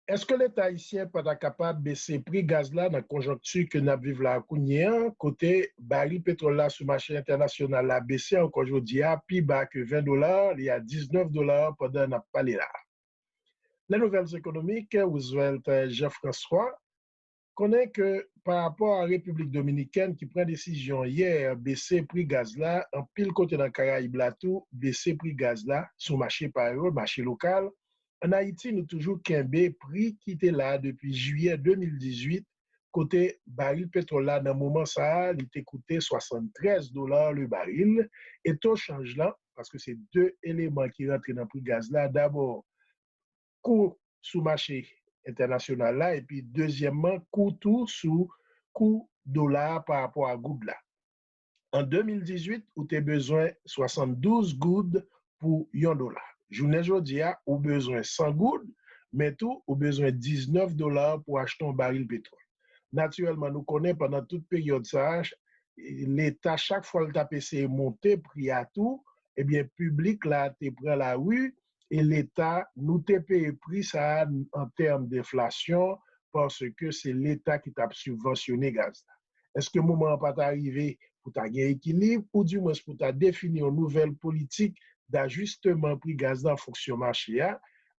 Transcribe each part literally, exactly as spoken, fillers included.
Èske Leta ayisyen pa ta kapab bese pri gaz la nan konjonkti ke n ap viv la kounye a, kote baril petwòl la sou mache entènasyonal la bese ankò jodi a pi ba ke ven dola, li a diznèf dola pandan n ap pale la? Les Nouvelles Économiques, Roosevelt Jean-François, konnen ke pa rapò a Repiblik Dominikèn ki pran desizyon yè bese pri gaz la, anpil kote nan Karayib la tou bese pri gaz la sou mache pa yo, mache lokal. Ann Ayiti, nou toujou kenbe pri ki te la depi jiyè de mil dizuit, kote baril petwòl la nan moman sa a, li te koute swasanntrèz dola le baril, e to chanj lan, paske se de eleman ki rantre nan pri gaz la, dabò, kou sou mache entènasyonal la, epi dezyèmman, kou tou sou kou dola a pa rapò a goud la. An de mil dizuit, ou te bezwen swasanndouz goud pou yon dola. Jounen jodi a, ou bezwen san goud, men tou, ou bezwen diznèf dola pou achte yon baril petwòl. Natirèlman, nou konnen pandan tout peryòd sa a, Leta, chak fwa l t ap eseye monte pri a tou, ebyen, piblik la te pran lari, e Leta, nou te peye pri sa a an tèm de enflasyon, paske se Leta ki t ap sibvansyone gaz la. Èske moman an pa ta rive pou ta gen ekilib, oudimwens pou ta defini yon nouvèl politik dajisteman pri gaz la an fonksyon mache a?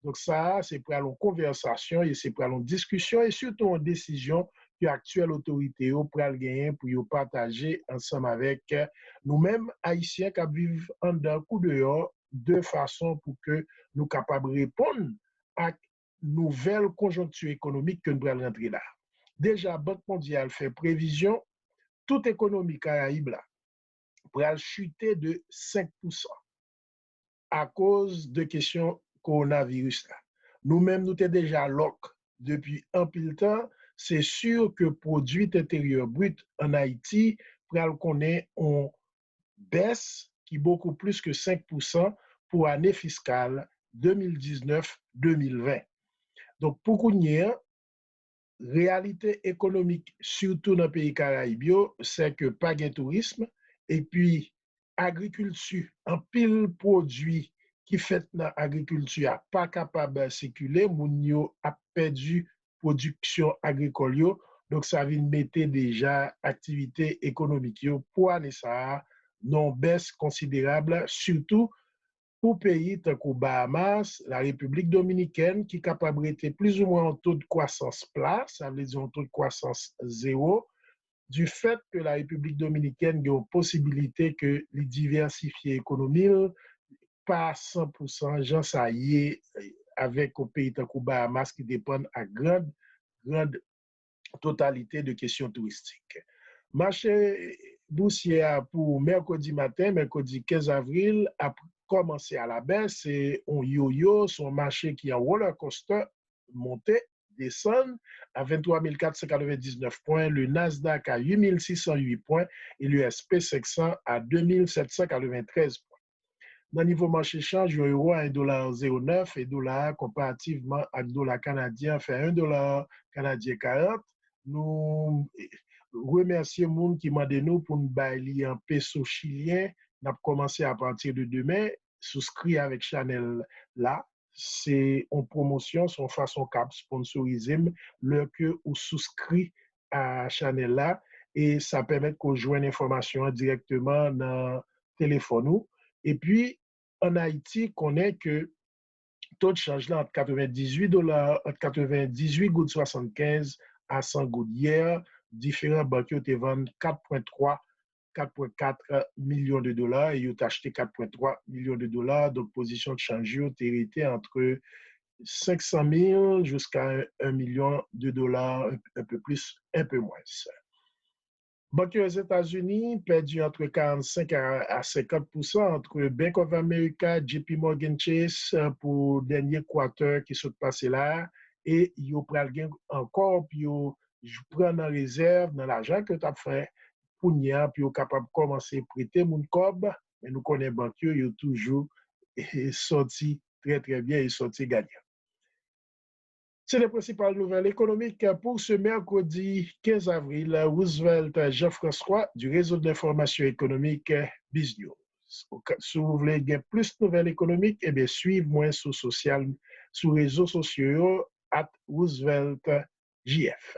Donk, sa a, se pral yon konvèsasyon e se pral yon diskisyon e sitou yon desizyon ke aktyèl otorite yo pral genyen pou yo pataje ansanm avèk nou menm, Ayisyen k ap viv anndan kou deyò, de fason pou ke nou kapab reponn ak nouvèl konjonkti ekonomik ke n pral rantre la. Deja, Bank Mondyal fè previzyon, tout ekonomi Karayib la pral chite de senk pousan akoz de kesyon kowonaviris la. Nou menm, nou te deja lòk depi anpil tan, se si ke pwodui enteryè brit ann Ayiti pral konnen yon bès ki bokou plis ke senk pousan pou ane fiskal de mil diznèf de mil ven. Donk, pou kounye a, reyalite ekonomik, sitou nan peyi Karayib yo, se ke pa gen tourism, epi agrikilti, anpil pwodui ki fèt nan agrikilti a pa kapab sikile, moun yo ap pèdi pwodiksyon agrikòl yo. Donk, sa vin mete deja aktivite ekonomik yo pou ane sa a nan yon bès konsiderab, sitou pou peyi tankou Bahamas, Larepiblik Dominikèn, ki kapab rete plizoumwen yon to de kwasans pla, sa vle di yon to de kwasans zewo, difèt ke Larepiblik Dominikèn gen yon posibilite ke li divèsifye ekonomi l pa san pousan jan sa ye avèk yon peyi tankou Bahamas ki depann a grand, grand totalite de kesyon touristik. Mache bousyè a pou mèkredi maten, mèkredi kenz avril, ap kòmanse a la bès. Se yon yoyo, se yon mache ki an roller coaster, monte, desann, a venntwa mil katsan katrevendiznèf pwen, le Nasdaq a uit mil sisan uit pwen e le S P senk san a de mil sèt san katreventrèz pwen. Nan nivo mache chanj, yon ewo a en dola zewo nèf e dola a konparativman ak dola kanadyen an fè en dola kanadyen karant. Nou remèsye moun ki mande nou pou n bay li an peso chilyen. N ap kòmanse apati de demen. Souskri avèk chanèl la. Se yon pwomosyon, se yon fason k ap sponsorize m lè ke ou souskri a chanèl la, e sa pèmèt ke w jwenn enfòmasyon an dirèkteman nan telefòn ou. Epi, ann Ayiti, konnen ke to de chanj la ant katrevendizuit dola, ant katrevendizuit goud swasannkenz a san goud. Yè, diferan bank yo te vann kat pwen twa, kat pwen kat milyon de dola e yo t achte kat pwen twa milyon de dola. Donk, pozisyon de chanj yo te rete ant senk san mil jiska en milyon de dola, un peu plus, un peu moins. Bank yo Ozetazini pèdi ant karannsenk a, a senkant pousan ant Bank of America, J P Morgan Chase, euh, pou dènye kwatè ki sot pase la a, e yo pral gen ankò pou yo j-, pran nan rezèv, nan lajan ke yo t ap fè kounye a, pou yo kapab kòmanse prete moun kòb, men nou konnen bank yo, yo toujou, eh, sòti trè, trè byen e sòti ganyan. Se te prensipal nouvèl ekonomik pou se mèkredi kenz avril. Roosevelt Jean-François du réseau de l'information économique Biz News. Si w vle gen plis nouvèl ekonomik, ebyen, swiv mwen sou sosyal, sou rezo sosyo yo, at Roosevelt J F.